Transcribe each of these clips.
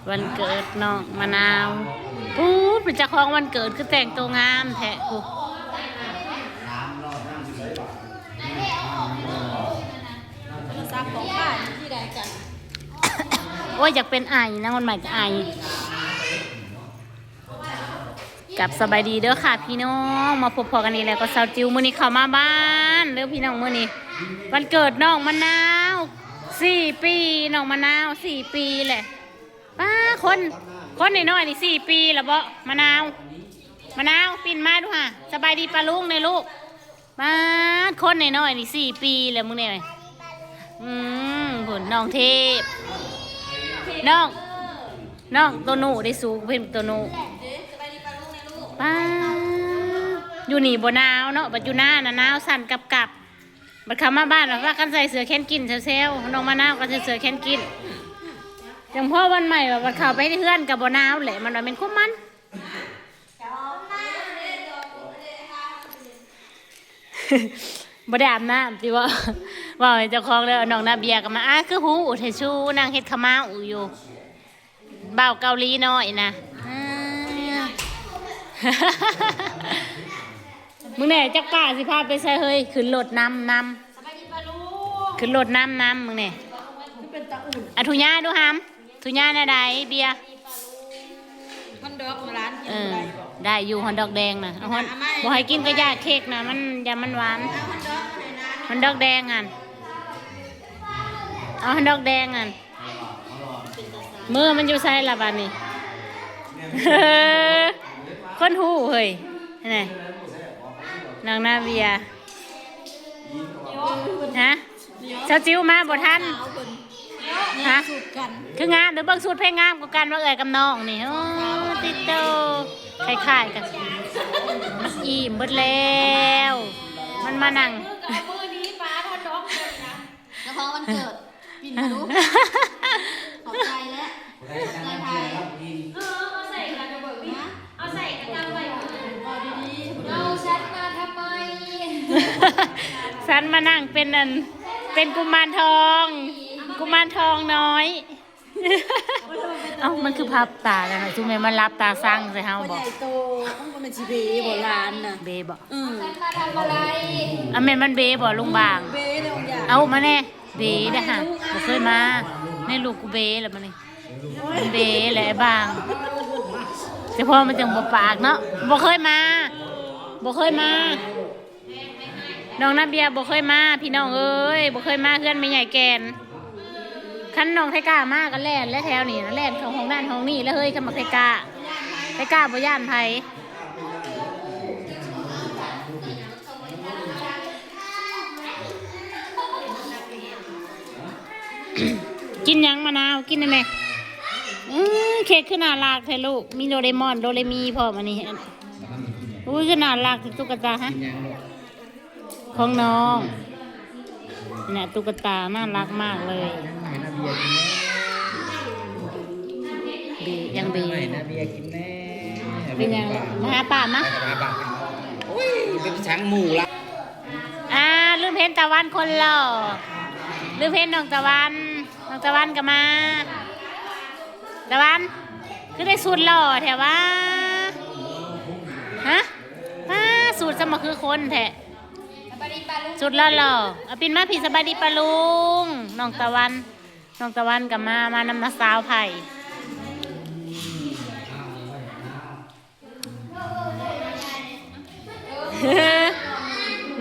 ວັນເກີດນ້ອງມະນາວ. ປູ້ ເປັນເຈົ້າຂອງວັນເກີດຄືແຕ່ງໂຕງາມແທ້. ປູ້ ໂທລະສັບຂອງຂ້າຢູ່ທີ່ໃດກັນ? ໂອ້ຍ ຢາກເປັນໄອນະ ວັນໃໝ່ກໍໄອ. ກັບສະບາຍດີເດີຄ່ະພີ່ນ້ອງ ມາພົບພໍ້ກັນອີກແລ້ວກັບສາວຈິວ. ມື້ນີ້ເຂົ້າມາບ້ານເດີພີ່ນ້ອງ. ມື້ນີ້ວັນເກີດນ້ອງມະນາວ ສີ່ປີ ນ້ອງມະນາວ ສີ່ປີແຫຼະ. ປ້າ ຄົນ ຄົນນ້ອຍໆນີ້ ສີ່ປີແລ້ວເບາະ? ມະນາວ ມະນາວ ປິ່ນມາດູຫາ. ສະບາຍດີປ້າລຸງແດ່ລູກ. ປາດ ຄົນນ້ອຍໆນີ້ ສີ່ປີແລ້ວມື້ນີ້. ອືມ ພຸ້ນ ນ້ອງເທບ ນ້ອງ ນ້ອງໂຕໂນເດ້ສູ ເຫັນໂຕໂນ. ປາດ ຢູ່ນີ້ບໍ່ໜາວເນາະ ບັດຢູ່ນານະໜາວສັ່ນກັບໆ. ບັດເຂົ້າມາບ້ານວ່າພາກັນໃສ່ເສື້ອແຂນກີ້ແຊວໆ. ນ້ອງມະນາວກໍໃສ່ເສື້ອແຂນກີ້. ຈັ່ງພໍ້ວັນໃໝ່ວ່າ ບັດເຂົ້າໄປໃນເຮືອນກໍບໍ່ໜາວແຫຼະ. ມັນວ່າແມ່ນຄວາມມັນ ບໍ່ໄດ້ອາບນ້ຳຕິເບາະ? ເວົ້າໃຫ້ເຈົ້າຂອງເດີ. ນ້ອງນາເບຍກໍມາ. ອ້າ ຄືຮູ້ແທ້ ຊູນັ່ງເຮັດຂະເໝົາຢູ່. ບ່າວເກົາຫຼີນ້ອຍນະ. ມຶງແນ່ ຈັກປ້າຊິພາໄປໃສເຮີ້ຍ? ຂຶ້ນລົດນຳ ນຳ ຂຶ້ນລົດນຳ ນຳ ມຶງແນ່. ອາ ທຸຍາດູຫຳ. ທຸຍາແນວໃດເບຍ? ຮອດດອກ ຫຼານກິນ ເອີ ບໍ່ໄດ້ ໄດ້ຢູ່ ຮອດດອກແດງນະ. ເອົາຮອດ ບໍ່ໃຫ້ກິນກະຢາເຄັກນະ ມັນ ຢ້ານມັນຫວານ. ຮອດດອກແດງຫັ້ນ ເອົາຮອດດອກແດງຫັ້ນ. ມືມັນຢູ່ໃສລະບາດນີ້? ຄົນຮູ້ເຮີ້ຍ. ຫັ້ນນະ ນ້ອງນາເບຍ. ຮະ? ສາວຈິວມາບໍ່ທັນ. ຮະ? ຄືງາມເດີ. ເບິ່ງຊຸດໃຜງາມກວ່າກັນວ່າເອື້ອຍກັບນ້ອງນີ້. ໂອ້ ຕິດໂຕ ຄ້າຍໆກັນ. ອີ່ມເບິດແລ້ວ ມັນມານັ່ງ. ເຈົ້າຂອງວັນເກີດ ປິ່ນມາດູ. ຂອບໃຈແຫຼະ. ຂອບໃຈໃຜ? ເອີ ເອົາໃສ່ກະເບິ່ງນີ້ ເອົາໃສ່ກະເອົາໄວ້. ເວົ້າດີໆ. ເອົາສັນມາທຳໄມ? ສັນມານັ່ງເປັນອັນ ເປັນກຸມານທອງ ກຸມານທອງນ້ອຍ. ເອົ້າ ມັນຄືພັບຕາແລ້ວນະ ຊຸແມ່ນມັນຫຼັບຕາຊັງໃສ່ເຮົາບໍ? ໃຫຍ່ໂຕ ມັນບໍ່ແມ່ນຊິເບບໍຫຼານນະ? ເບບໍ? ອືມ ສັນມາທຳອະໄລ? ອາ ແມ່ນມັນເບບໍລຸງບາງ? ເບແລ້ວຢ່າ ເອົາມາແນ່. ເບເດ້ຫາ ບໍ່ເຄີຍມາ. ໃນລູກກູເບແລ້ວມານີ້ ມັນເບແຫຼະໄອ້ບາງ. ແຕ່ພໍ່ມັນຈັ່ງບໍ່ປາກເນາະ. ບໍ່ເຄີຍມາ ບໍ່ເຄີຍມາ. ນ້ອງນາເບຍບໍ່ເຄີຍມາພີ່ນ້ອງເອີຍ ບໍ່ເຄີຍມາເຮືອນແມ່ໃຫຍ່ແກ່ນ. ຄັນນ້ອງໄທກ້າມາກໍແລ່ນແຫຼະແຖວນີ້ນະ ແລ່ນເຂົ້າຫ້ອງນັ້ນຫ້ອງນີ້ແຫຼະເຮີ້ຍ. ຄັນບັກໄທກ້າ ໄທກ້າບໍ່ຢ້ານໃຜ. ກິນຫຍັງມະນາວ? ກິນໄດ້ແມ່. ອື ເຄັກຄືໜ້າລັກແທ້ລູກ ມີໂດເຣມອນ ໂດເຣມີພ້ອມ. ອັນນີ້ ອຸ້ຍ ຄືໜ້າລັກແທ້ຕຸກກະຕາ. ຮະ? ຂອງນ້ອງ. ນີ້ນະ ຕຸກກະຕາໜ້າລັກມາກເລີຍ. ເບ ຍັງເບ. ໃຫ້ນາເບຍກິນແດ່. ເປັນຫຍັງລູກ? ມາຫາປ້າມາ. ໂອ້ຍ ໄປສັງໝູ່ລະ. ອ່າ ລືມເຫັນຕາວັນຄົນຫຼໍ່ ລືມເຫັນນ້ອງຕາວັນ. ນ້ອງຕາວັນກໍມາ. ຕາວັນ ຄືໄດ້ຊຸດຫຼໍ່ແທ້ຫວາ? ຮະ? ປ້າ ຊຸດຊຳມາຄືຄົນແທ້ ຊຸດຫຼໍ່ໆ. ເອົາ ປິ່ນມາພີ້ ສະບາຍດີປ້າລຸງ. ນ້ອງຕາວັນ ນ້ອງຕາວັນກໍມາ ມານຳນ້າສາວໃຜ.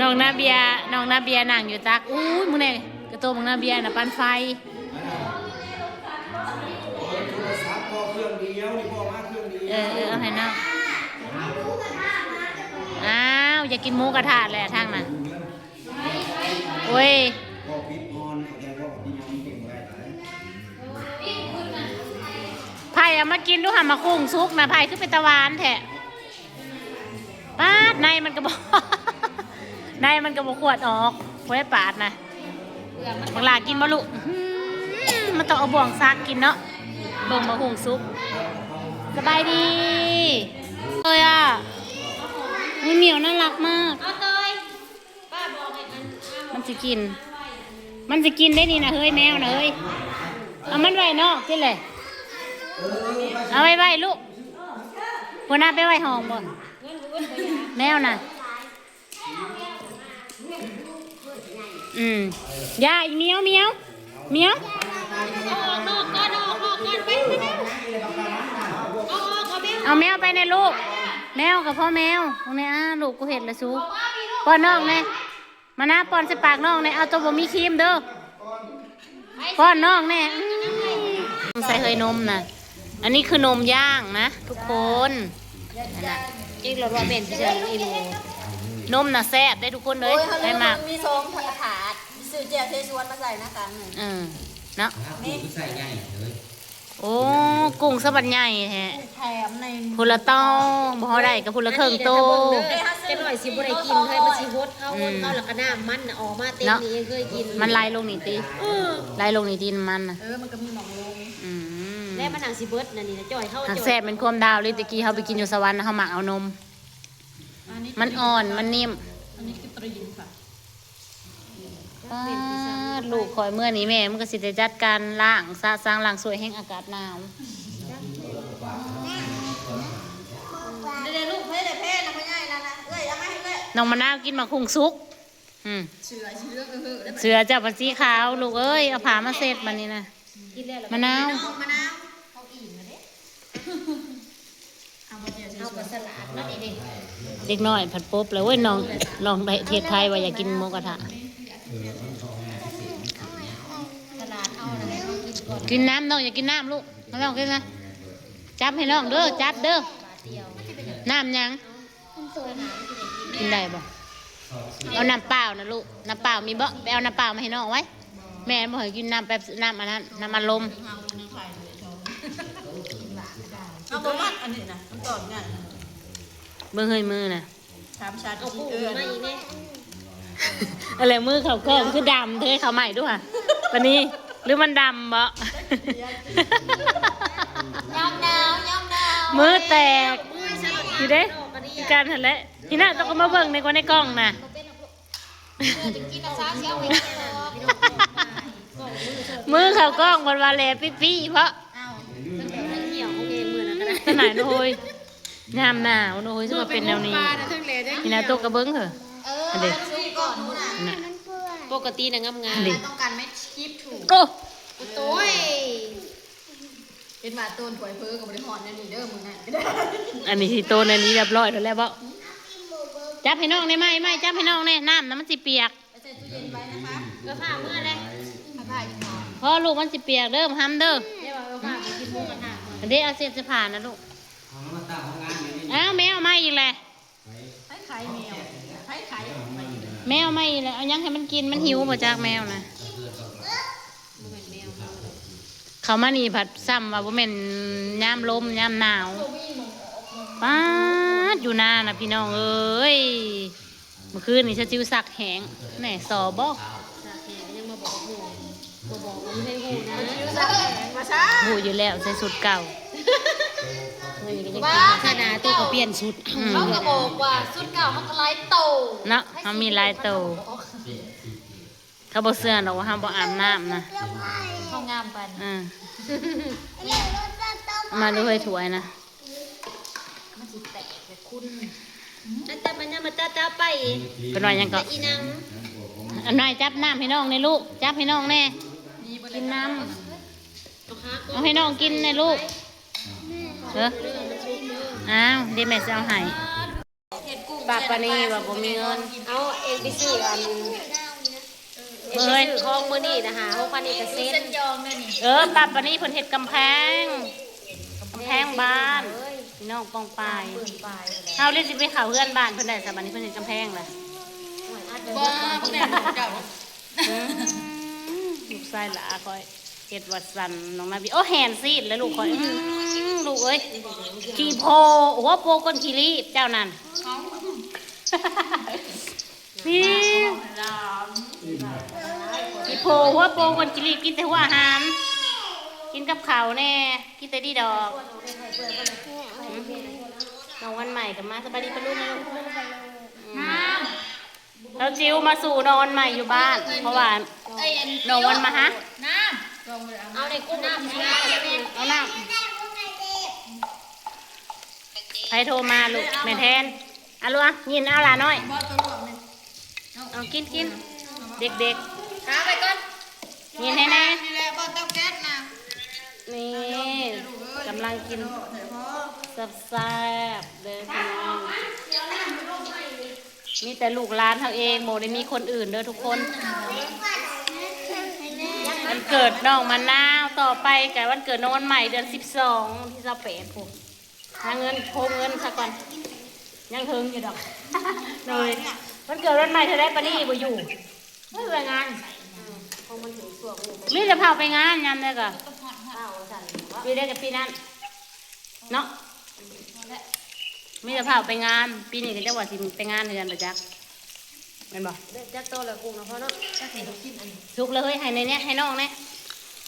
ນ້ອງນາເບຍ ນ້ອງນາເບຍນັ່ງຢູ່ຕັກ. ອູ້ຍ ມື້ນີ້ກະໂຕບັກນາເບຍນະ ປັ່ນໄຟ. ເອີ ເອີ ເອົາໃຫ້ນ້ອງ. ອ້າວ ຢາກກິນໝູກະທະແຫຼະທາງນັ້ນ. ໂອ້ຍ ໃຜເອົາມາກິນດູຫາ ໝາກຫຸ່ງສຸກນະ ໃຜຄືເປັນຕາຫວານແທ້. ປາດ ໃນມັນກໍບໍ່ ໃນມັນກໍບໍ່ຂວດອອກ ຜູ້ໃດປາດນະ. ບັກຫຼ້າກິນບໍ່ລູກ? ອື ມັນຕ້ອງເອົາບ່ວງສັກກິນເນາະ. ເບິ່ງໝາກຫຸ່ງສຸກ. ສະບາຍດີເອີຍອະ. ມີໝຽວໜ້າລັກມາກ. ມັນຊິກິນ ມັນຊິກິນໄດ້ນີ້ນະເຮີ້ຍ ແມວນະເຮີ້ຍ. ເອົາມັນໄວ້ນອກຕິແຫຼະ. ເອົາໄວ້ໄວ້ລູກ. ຫົວໜ້າໄປໄວ້ຫ້ອງບໍ່? ແມວນະ. ອືມ ຢ່າ ອີ່ໝຽວ ໝຽວ ໝຽວ ເອົາແມວໄປແດ່ລູກ. ແມວກໍພໍແມວ. ເບິ່ງແດ່ ອາ ລູກກູເຮັດລະສູ ປ້ອນນ້ອງແດ່. ມານາ ປ້ອນໃສ່ປາກນ້ອງແດ່. ເອົາໂຕບໍ່ມີຄຣີມເດີ ປ້ອນນ້ອງແດ່. ອືມ ໃສ່ເຮີຍນົມນະ. ອັນນີ້ຄືນົມຢ່າງນະທຸກຄົນ. ຈິກລະວ່າແມ່ນຊິໃສ່ອີ່ໝູ. ນົມນະແຊບເດ້ທຸກຄົນເອີຍ. ໂອ້ຍ ໄດ້ມາກ ມັນມີສອງຖາດ ຊື້ແຈ່ວເຊຊວນມາໃສ່ນະກາງໜຶ່ງ. ເອີ ເນາະ ນີ້ໃສ່ໃຫຍ່ເລີຍ. ໂອ້ ກຸ້ງສະບັດໃຫຍ່ແທ້. ແຖມໃນ ພຸ້ນລະໂຕ ບໍ່ເຮົາໄດ້ກໍພຸ້ນລະເຄິ່ງໂຕ. ຈັກໜ້ອຍຊິບໍ່ໄດ້ກິນເລີຍ ມັນຊິຫົດເອົາ ຫົດເອົາ ແລ້ວກໍນ້ຳມັນນະອອກມາເຕັມນີ້ ເຄີຍກິນ. ມັນໄຫຼລົງນີ້ຕິ? ເອີ ໄຫຼລົງນີ້ຕິ ນ້ຳມັນນະ. ເອີ ມັນກໍມີໝ່ອງລົງ. ອືມ ແລ້ວມັນໜັງຊິເບິດນະນີ້ນະ ຈ່ອຍເຂົາ ຫາກແຊບແມ່ນຄວາມດາວເລີຍ. ແຕ່ກີ້ເຮົາໄປກິນຢູ່ສະຫວັນ ເຮົາມັກເອົານົມ ມັນອ່ອນ ມັນນິ້ມ. ອັນນີ້ຄືຕີນຄ່ະ. ປາດ ລູກຂ້ອຍເມື່ອນີ້ແມ່ມັນກໍຊິໄດ້ຈັດການລ້າງສະສາງ ລ້າງສວຍແຮງ ອາກາດໜາວ. ເດ້ໆ ລູກ ໃຜໄດ້ແພ້ນະ ພໍ່ໃຫຍ່ນັ້ນນະ ເອື້ອຍ ເອົາມາໃຫ້ເອື້ອຍ. ນ້ອງມະນາວກິນໝາກຫຸ່ງສຸກ. ອືມ ເສືອ ເສືອເຈົ້າພັດສີຂາວ ລູກເອີຍ. ເອົາຜ້າມາເຊັດບັດນີ້ນະ. ມະນາວ ມະນາວ ເຮົາກໍສະຫຼາດເນາະນີ້ເດ້. ເດັກນ້ອຍພັດປົບແລ້ວເວີ້ຍ ນ້ອງ ນ້ອງໄດ້ເທດໄທວ່າຢາກກິນໝູກະທະ. ສະຫຼາດເຮົານັ້ນແຫຼະ ເຮົາກິນກ່ອນ. ກິນນ້ຳ ນ້ອງຢາກກິນນ້ຳລູກ ໃຫ້ນ້ອງກິນນະ. ຈັບໃຫ້ນ້ອງເດີ ຈັບເດີ. ນ້ຳຫຍັງ? ກິນໄດ້ບໍ່? ເອົານ້ຳເປົ່ານະລູກ ນ້ຳເປົ່າມີບໍ່? ໄປເອົານ້ຳເປົ່າມາໃຫ້ນ້ອງໄວ້. ແມ່ບໍ່ໃຫ້ກິນນ້ຳແປັບ ນ້ຳອັນນັ້ນ ນ້ຳອັດລົມ. ເຮົາບໍ່ມັກອັນນີ້ນະ ມັນຕອນໃຫຍ່. ເບິ່ງເຮີ້ຍມືນະ ຖາມ ChatGPT ເອີ້ນ ອັນແຫຼະ ມືເຂົ້າກ້ອງຄືດຳເທ ເຂົ້າໃໝ່ດູຫະ ປານນີ້ ຫຼືມັນດຳບໍ່? ຍາມໜາວ ຍາມໜາວ ມືແຕກຢູ່ເດ້ ຄືກັນຫັ້ນແຫຼະ. ທີ່ນັ້ນຕ້ອງກໍມາເບິ່ງໃນ ໃນກ້ອງນະ. ມືເຂົ້າກ້ອງ ເພິ່ນວ່າແລປິໆ ເພາະ ອ້າວ ມັນກໍໄປທ່ຽວຂອງເອງມື້ນັ້ນກໍໄດ້. ຕະໜາຍໂອ້ຍ ຍາມໜາວໂອ້ຍ ຄືວ່າເປັນແນວນີ້. ນີ້ນະ ໂຕກະເບິ່ງເຮີ້ຍ ເອີ ອັນເດ ປະກະຕິນະງາມໆ ອັນເດ ຕ້ອງການແມັດຄຣີມຖືກ. ໂອ້ ໂອ້ຍ ເຫັນວ່າໂຕນຂ້ອຍເຜີກໍບໍ່ໄດ້ຮອດແນວນີ້ເດີມື້ນັ້ນ. ອັນນີ້ຊິໂຕນອັນນີ້ຮຽບຮ້ອຍແລ້ວແຫຼະບໍ? ຈັບໃຫ້ນ້ອງແດ່ ໄມ້ ໄມ້ ຈັບໃຫ້ນ້ອງແດ່ ນ້ຳນະມັນຊິປຽກ. ໄປໃສ່ຕູ້ເຢັນໄວ້ນະຄະ. ເອີ ພາເມືອແຫຼະ ພາ ພໍລູກມັນຊິປຽກເດີ ຫ້າມເດີ. ເອີ ພາໄປກິນໝູກະທະ. ອັນເດ ເອົາເສດສະພານະລູກ. ອ້າວ ແມວມາອີກແຫຼະ. ໃຜໄຂ່ແມວ ໃຜໄຂ່ ແມວມາອີກແລ້ວ. ເອົາຫຍັງໃຫ້ມັນກິນ? ມັນຫິວບໍ່ຈັກແມວນະ. ເຂົ້າມານີ້ພັດຊ້ຳວ່າບໍ່ແມ່ນຍາມລົມຍາມໜາວ. ປາດ ຢູ່ນານະພີ່ນ້ອງເອີຍ ມື້ຄືນນີ້ຊາວຈິວຊັກແຫ້ງແນ່ ສໍບໍ່? ຊັກແຫ້ງຍັງມາບອກໝູ່. ບໍ່ບອກກໍບໍ່ໃຫ້ຮູ້ນະ. ຮູ້ຢູ່ແລ້ວ ໃສ່ຊຸດເກົ່າ. ວາສະນາໂຕກໍປ່ຽນຊຸດ. ອືມ ເຮົາກໍບອກວ່າຊຸດເກົ່າເຮົາກໍຫຼາຍໂຕເນາະ ເຮົາມີຫຼາຍໂຕ. ເຂົາບໍ່ເຊື່ອດອກວ່າເຮົາບໍ່ອາບນ້ຳນະ. ເຮົາງາມປານນີ້. ອືມ ມາດູເຮີ້ຍ ຖ້ວຍນະ. ມັນຊິແຕກແບບຄຸນ. ອັນຕະມັນຍາມາຕາຕາໄປ ເພິ່ນວ່າຫຍັງເກາະ? ອີນາງ ອັນນ້ອຍ ຈັບນ້ຳໃຫ້ນ້ອງແດ່ລູກ ຈັບໃຫ້ນ້ອງແດ່ ກິນນ້ຳ. ເອົາໃຫ້ນ້ອງກິນແດ່ລູກ. ເອີ ອ້າວ ເດແມ່ຊິເອົາໃຫ້. ປາກປານີວ່າບໍ່ມີເງິນ. ເອົາເອງໄປຊື້ອັນ ເອີ ຊື້ຂອງມື້ນີ້ນະ ຫ້າຫົກພັນນີ້ກະເຊັນ. ເອີ ປາກປານີເພິ່ນເຮັດກຳແພງ ກຳແພງບ້ານ ພີ່ນ້ອງປ້ອງປາຍ. ເຮົາເລີຍຊິໄປເຂົ້າເຮືອນບ້ານເພິ່ນໄດ້ຊະ ບາດນີ້ເພິ່ນເຮັດກຳແພງລະ. ບໍ່ ບໍ່ແມ່ນຂອງເຈົ້າ. ອືມ ລູກຊາຍຫຼ້າຂ້ອຍເຮັດວ່າຊັ້ນ ນ້ອງນາວີ. ໂອ້ ແຮນຊີດແລ້ວລູກຂ້ອຍ. ອືມ ລູກເອີຍ ຂີ້ໂພ ຫົວໂປກົ້ນຂີ້ລີບເຈົ້ານັ້ນ. ນີ້ ອີ່ໂພ ຫົວໂປກ້ນຂີ້ລີບ ກິນແຕ່ຫົວອາຫານ ກິນກັບເຂົ້າແດ່ ກິນແຕ່ດີດອກ. ນ້ອງວັນໃໝ່ກໍມາ. ສະບາຍດີປ້າລຸງ. ສາວຈິວມາສູ່ນ້ອງວັນໃໝ່ຢູ່ບ້ານ ເພາະວ່ານ້ອງວັນມາຫາ. ນ້ຳ ເອົາໃນກຸ້ງນ້ຳ ເອົານ້ຳ. ໃຜໂທມາລູກ? ແມ່ແທນ. ອາລູກອະ ຍິນເອົາຫຼ້ານ້ອຍ. ເອົາກິນ ກິນ ເດັກໆ. ເອົາໄປກ່ອນ. ຍິນໃຫ້ແນ່. ນີ້ແຫຼະ ບໍ່ເຕົາແກັສນະ. ນີ້ ກຳລັງກິນແຊບໆເດີພີ່ນ້ອງ. ມີແຕ່ລູກຫຼານເຮົາເອງ ບໍ່ໄດ້ມີຄົນອື່ນເດີທຸກຄົນ. ວັນເກີດນ້ອງມະນາວ ຕໍ່ໄປກະວັນເກີດນ້ອງວັນໃໝ່ ເດືອນສິບສອງ ວັນທີຊາວແປດພຸ້ນ. ຫາເງິນ ໂຮມເງິນຊະກ່ອນ. ຍັງເຫິງຢູ່ດອກ. ໂດຍ ວັນເກີດວັນໃໝ່ເທື່ອໃດປານນີ້ບໍ່ຢູ່. ເອີຍ ໄປງານ ມີແຕ່ພາໄປງານ ຍາມໃດກໍ ປີໃດກໍປີນັ້ນເນາະ. ມີແຕ່ພາໄປງານ. ປີນີ້ກໍຈັກວ່າຊິໄປງານເຮືອນບໍ່ຈັກ ແມ່ນບໍ່? ຈັກໂຕລະກຸ້ງນະພໍ່ເນາະ. ສຸກແລ້ວເຮີ້ຍ ໃຫ້ໃນນີ້ ໃຫ້ນ້ອງແນ່.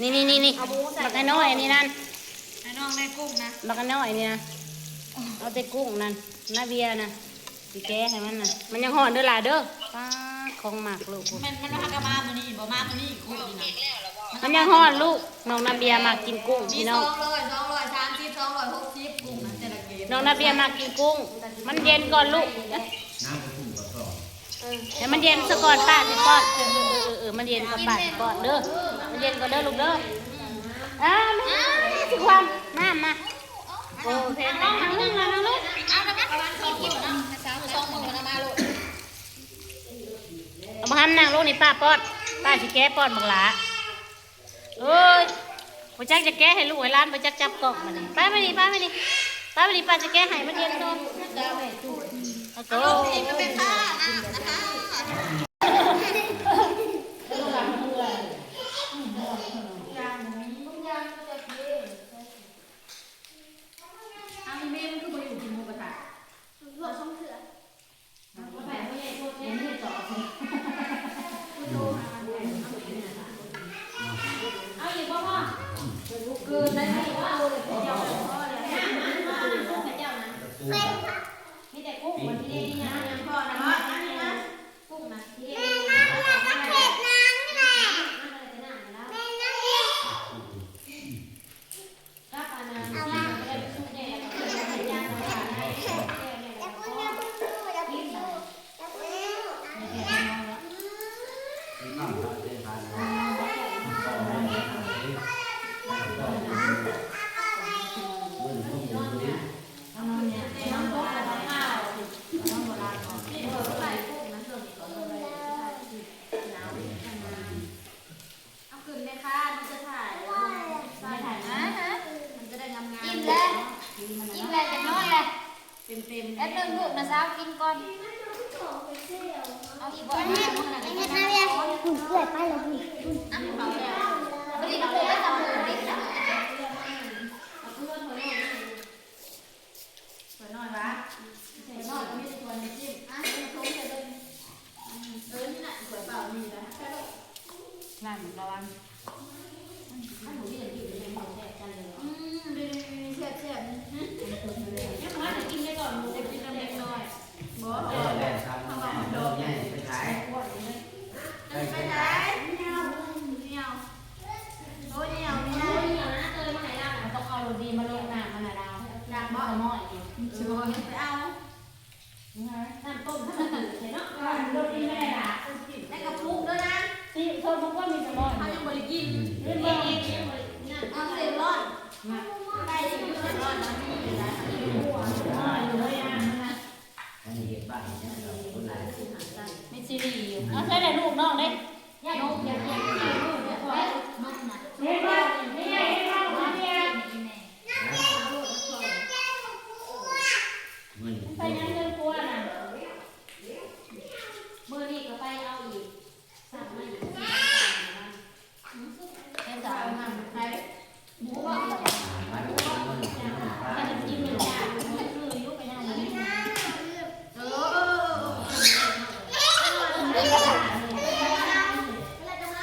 ນີ້ໆໆໆ ເອົາໝູໃສ່ ບັກນ້ອຍອັນນີ້ນັ້ນ ໃຫ້ນ້ອງໄດ້ກຸ້ງນະ. ບັກນ້ອຍອັນນີ້ນະ ເອົາແຕ່ກຸ້ງນັ້ນ ນາເບຍນະ ຊິແກະໃຫ້ມັນນະ. ມັນຍັງຮ້ອນເດີຫຼ້າເດີ. ປ້າ ຂອງມັກລູກ. ແມ່ນ ມັນຫາກະມາມື້ນີ້ບໍ່? ມາມື້ນີ້ກຸ້ງນີ້ນະ. ມັນຍັງຮ້ອນລູກ. ນ້ອງນາເບຍມັກກິນກຸ້ງ ມີ ພີ່ນ້ອງ ສອງຮ້ອຍ ສອງຮ້ອຍສາມສິບ ສອງຮ້ອຍຫົກສິບ ກຸ້ງນະ ແຕ່ລະເກດ. ນ້ອງນາເບຍມັກກິນກຸ້ງ. ມັນເຢັນກ່ອນລູກ. ໃຫ້ມັນເຢັນສະກ່ອນ ປ້າຊິປ້ອນ. ເອີໆໆ ມັນເຢັນກ່ອນ ປ້າຊິປ້ອນເດີ. ມັນເຢັນກ່ອນເດີລູກເດີ. ເອີ ມາ ຊິຄວາມ ມາ ມາ. ໂອເຄ ນັ່ງລົງ ນັ່ງລົງ. ເອົາມາ ສອງມື້ມັນເອົາມາໂລດ. ເອົາມາຫັ້ນ ນັ່ງລົງນີ້ ປ້າປ້ອນ. ປ້າຊິແກະປ້ອນບັກຫຼ້າ. ເອີຍ ບໍ່ຈັກຈະແກະໃຫ້ລູກໃຫ້ຫຼານ ບໍ່ຈັກຈັບກ້ອງບາດນີ້. ໄປມານີ້ ໄປມານີ້ ໄປມານີ້ ປ້າຈະແກະໃຫ້ ມັນເຢັນກ່ອນ. ໂອ້ໂຫ ເອົາອີ່ແມ່ມັນຄືບໍ່ຢູ່ກິນໝູກະທະ? ເອົາອີກບໍ່ພໍ່? ເກີນໄດ້ບໍ່? ມີແຕ່ກຸ້ງ ທີ່ເດນີ້ຍັງ ຍັງພໍນະບໍ່? ກຸ້ງນະ ທີ່ເດນີ້ຍັງ ເອົາຂຶ້ນແມ່ຄ້າ ມັນຈະຖ່າຍ ມັນຈະໄດ້ງາມໆ. ອີ່ມແລ້ວ ອີ່ມແລ້ວ ຈະນອນແລ້ວ. ເຕັມໆ ແປັບໜຶ່ງລູກນະ ສາວກິນກ່ອນ. ເອົາອີກບໍ່? ອັນນີ້ ອັນນີ້ນະ ເອື້ອຍໄປແລ້ວພຸ້ນ ພຸ້ນ ອ່ະ ເອົາແລ້ວ ບໍ່ໄດ້ດູໄດ້ສຳເລັດນະ. ເອົາເພື່ອນເຂົາເນາະ ເພິ່ນນ້ອຍວະ ເພິ່ນນ້ອຍກໍມີແຕ່ຖ້ວຍນ້ຳຈິ້ມ. ອ່ະ ເອົາຖົງໃສ່ເບິ່ງ. ເອີ ນີ້ນະ ຖ້ວຍເປົ່າມີລະ ນັ້ນລະວັງ. ອືມ ແຊບໆ ຍັງວ່າໄດ້ກິນໄດ້ຕອນໝູ່ ໄດ້ກິນນຳເດັກນ້ອຍ. ບໍ່ ເອົາໄປຂາຍ ໄປຂາຍ. ໂອ້ຍ ໜຽວ ໜຽວນະ ເຕີມາໃຫ້ລາວ ຕ້ອງເອົາໂລດດີມາລົງນ້ຳມັນນະລາວ. ຢາກບໍ່? ໝໍ້ອີກ ເອີ ໄປເອົາ ນ້ຳຕົ້ມທຳມະຊາດເນາະ ລົດດີມາໃຫ້ລາວ. ໃນກະປຸກເດີນາ ຊິໂທດບໍ່ມີສະໝໍ້ ເຮົາຍັງບໍ່ໄດ້ກິນ. ເອົາເສັ້ນຮ້ອນ ໄກ່ຊິຢູ່ເສັ້ນຮ້ອນນະ ມີຢູ່ນະ. ມີຊີຣີຢູ່. ເອົາໃສ່ແລ້ວລູກນ້ອງເດ້. ໄປຍັງເຮືອນຄົວນະ ມື້ນີ້ກໍໄປເອົາອີກ ສັ່ງມາອີກ ໄປສັ່ງມາ ໄປ ເອີ ເອີ ເອີ.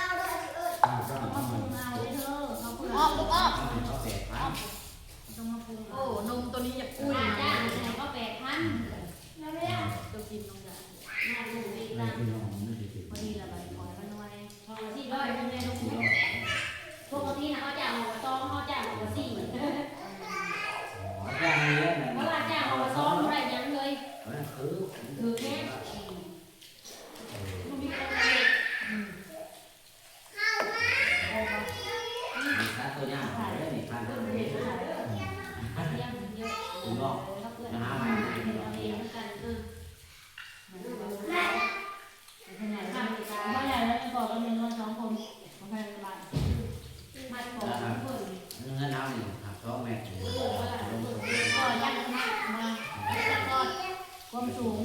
ຄວາມສູງ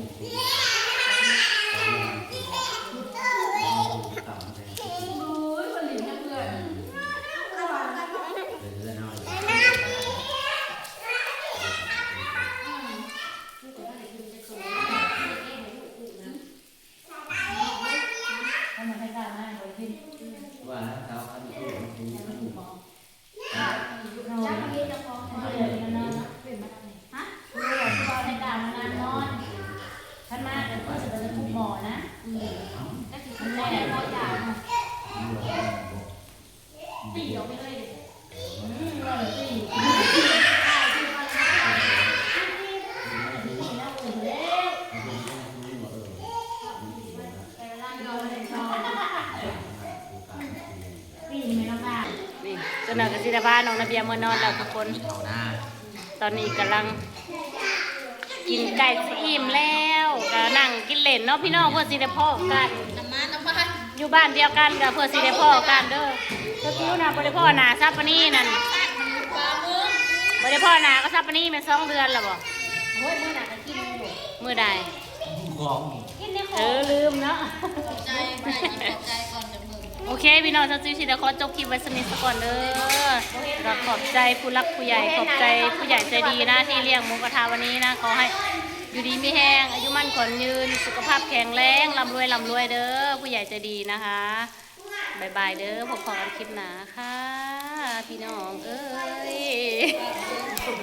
ນີ້ ເຈົ້າໜ້າກະຊິໄດ້ພານ້ອງນາເບຍເມືອນອນແລ້ວທຸກຄົນ. ຕອນນີ້ກຳລັງກິນໃກ້ຊິອີ່ມແລ້ວ ກະນັ່ງກິນເຫຼັ້ນເນາະພີ່ນ້ອງ ເພື່ອຊິໄດ້ພໍ້ກັນ ຢູ່ບ້ານດຽວກັນ ກະເພື່ອຊິໄດ້ພໍ້ກັນເດີ. ສາວຈິວນະ ບໍ່ໄດ້ພໍ້ໜ້າຊາປານີນັ້ນ ບໍ່ໄດ້ພໍ້ໜ້າກັບຊາປານີແມ່ນສອງເດືອນແລ້ວບໍ່? ໂອ້ຍ ມື້ໜ້າກະກິນຢູ່ ມື້ໃດ? ຂອງ ເອີ ລືມເນາະ. ຂອບໃຈ ຂອບໃຈກ່ອນຈະເບິ່ງ. ໂອເຄພີ່ນ້ອງ ສາວຈິວຊິໄດ້ຂໍຈົບຄລິບໄວ້ສ່ຳນີ້ສາກ່ອນເດີ. ກະຂອບໃຈຜູ້ຫຼັກຜູ້ໃຫຍ່ ຂອບໃຈຜູ້ໃຫຍ່ໃຈດີນະ ທີ່ລ້ຽງໝູກະທະວັນນີ້ນະ. ຂໍໃຫ້ຢູ່ດີມີແຮງ ອາຍຸໝັ້ນຂວັນຍືນ ສຸຂະພາບແຂງແຮງ ລ່ຳລວຍ ລ່ຳລວຍເດີ ຜູ້ໃຫຍ່ໃຈດີນະຄະ. ບາຍບາຍເດີ ພົບພໍ້ກັນຄລິບໜ້າຄ່ະ ພີ່ນ້ອງເອີຍ.